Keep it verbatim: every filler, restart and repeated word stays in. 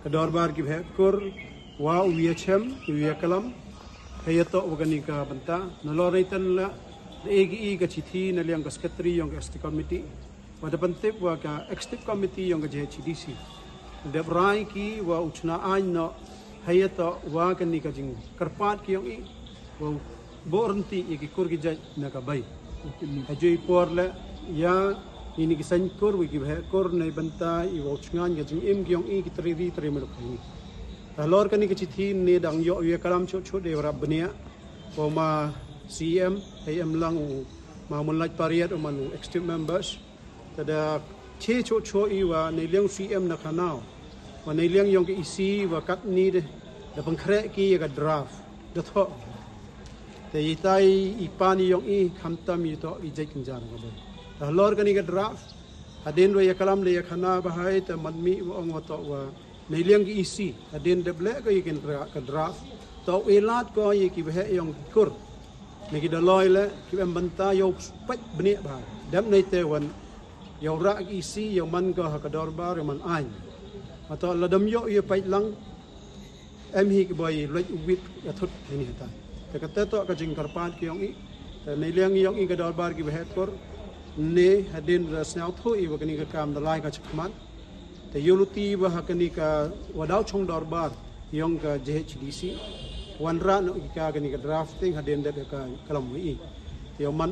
Ka dorbar ki bheh kur, wa u ïa chem, u ïa kalam, ha ïa toh wa kani ka bynta, nalor ïa tan la, da e ki i ka chithi na liang ka secretary yong ka S T committee, wa da pyntip wa ka executive committee yong ka J H D C. Dep rai ki wa u chna ain no, ha ïa toh wa kani ka jingkyrpad ki yong i, wa u bor nti ïa ki kur ki jait na ka bai. Ha jui por le, ïa, ini ki sain kur, wi ki bheh kur, na bynta i wa u chngaiñ ka jingim ki yong i ki tri ri tri muluk ini. Halor kani ka chithi ne dang ïoh ïa kalam chut chut de rap bniah. Wa ma C M, ha em lang u, ma Moonlight Pariat, u man u executive members. Te da che chut chut i wa na liang C M na khana. Wa na liang yong ka E C wa katni de, da pynkhreh ki ïa ka draft. Da thoh. Te i tai i pan i yong i khamtam i toh i jait kynjar ka bai. Te halor kani ka draft. Hadien wa ïa kalam le ïa khana bahai te man mi wa ong wa toh wa na liang ki E C. Hadien dep leh ka ïa kin dra-, ka draft. Toh u e lad ko ïa ki bheh yong kur. Na ki daloi le ki em bynta ïa u peit bniah bahai. Dep nei te wan ïa u rah ki E C, ïa u man ko ha ka dorbar, ïa u man ain. Ma toh la dam ïoh ïa peit lang, em hi ki boi luit u wit ïa thut ini hata. Te kata toh ka jingkyrpad ki yong i. Te na liang yong i ka dorbar ki bheh kur. Ne hadien da sñiawthooh i wa kani ka kam da lai ka chakhmat. Te ïa luti wa ha kani ka wa daw chong dorbar yong ka J H D C. Wanrah noh ki ka kani ka drafting hadien dep ka kalam wi i. Te ïa u man